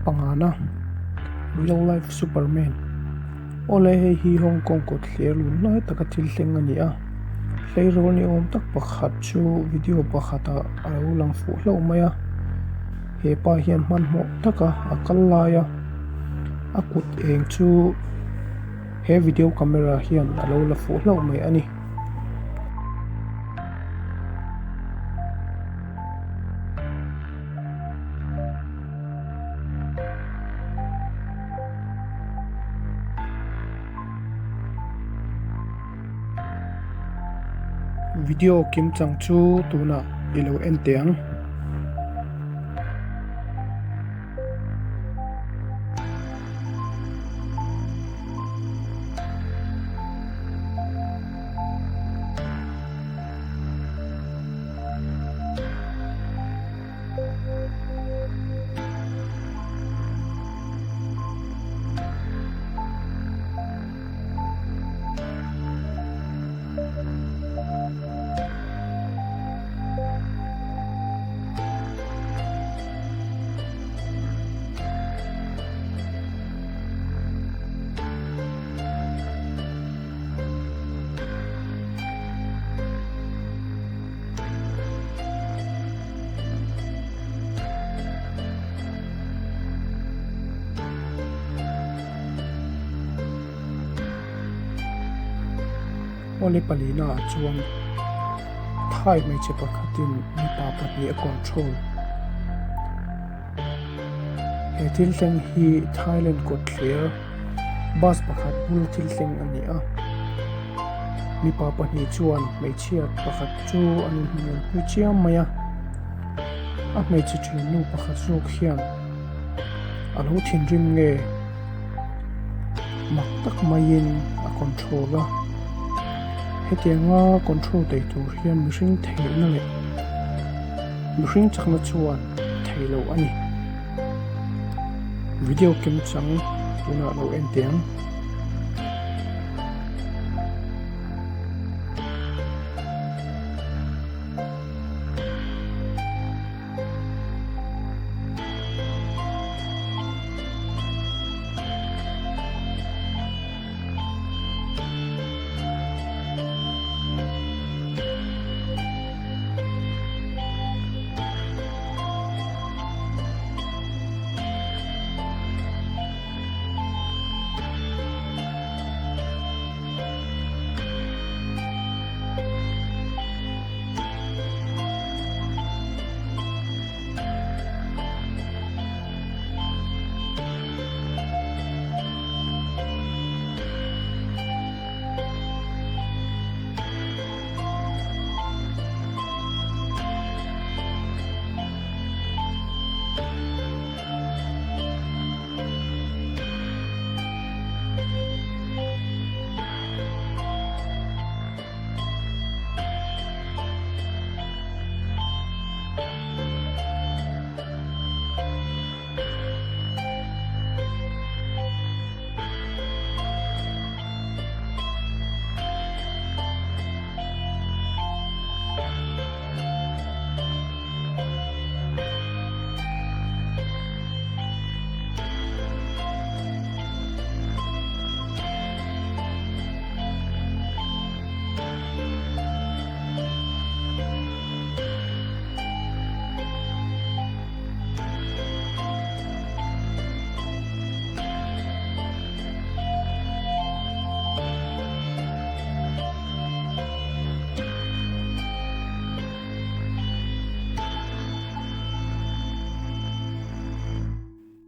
Pangana, Real Life Superman, Awle hei hi Hong Kong kawt thlir lun lai taka thil thleng a ni a, hleirawl ni awm tak pakhat chu video pakhatah a lo lang fuh hlauh mai a, he pa hian hmanhmawh taka a kal lai a, a kut eng chu he video camera hian a lo la fuh hlauh mai a ni. Video kim chang chu tunah i lo en teh ang. Awle palina ah chuan Thai hmeichhe pakhatin mipa pahnih a control. He thil thleng hi Thailand kawtthler bus pakhat bul thil thleng a ni a mipa pahnih chuan hmeichhia pakhat chu an inhmuh pui chiam mai a a hmeichhe thiannu pakhat zawk hian a lo thinrim nge mak tak maiin a control a hetianga control thei tur hian mihring theihna leh mihring chakna chuan thei lo a ni. Video kim chang tunah lo en teh ang.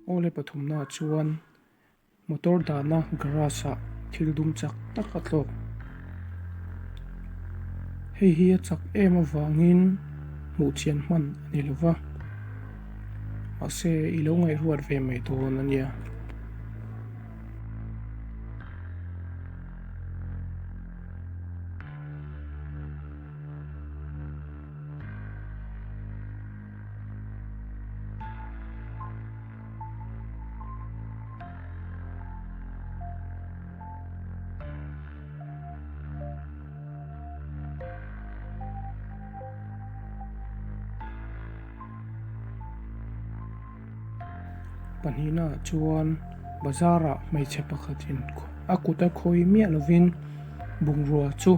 Awle pathumnaah chuan motor dahna garage ah thil dum chak tak a tlawk. Hei hi a chak em avangin hmuh chian hman a ni lo va, mahse i lo ngaihruat ve mai dawn a nia. Pahnihnaah chuan bazarah hmeichhe pakhatin a kut a khawi miah lovin bungrua chu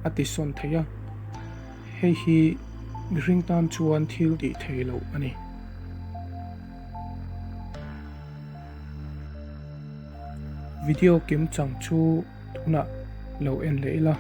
a ti sawn thei a, hei hi mihring tan chuan thil tih theih loh a ni. Video kim chang chu tunah lo en leh ila.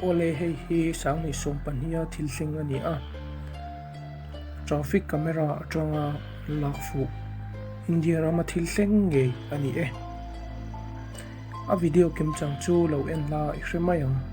Awle hei hi sanghnih sawmpahniha thil thleng a ni a traffic camera atanga lak fuh India rama thil thleng ngei a ni e a video kim chang chu lo en la i hre mai ang.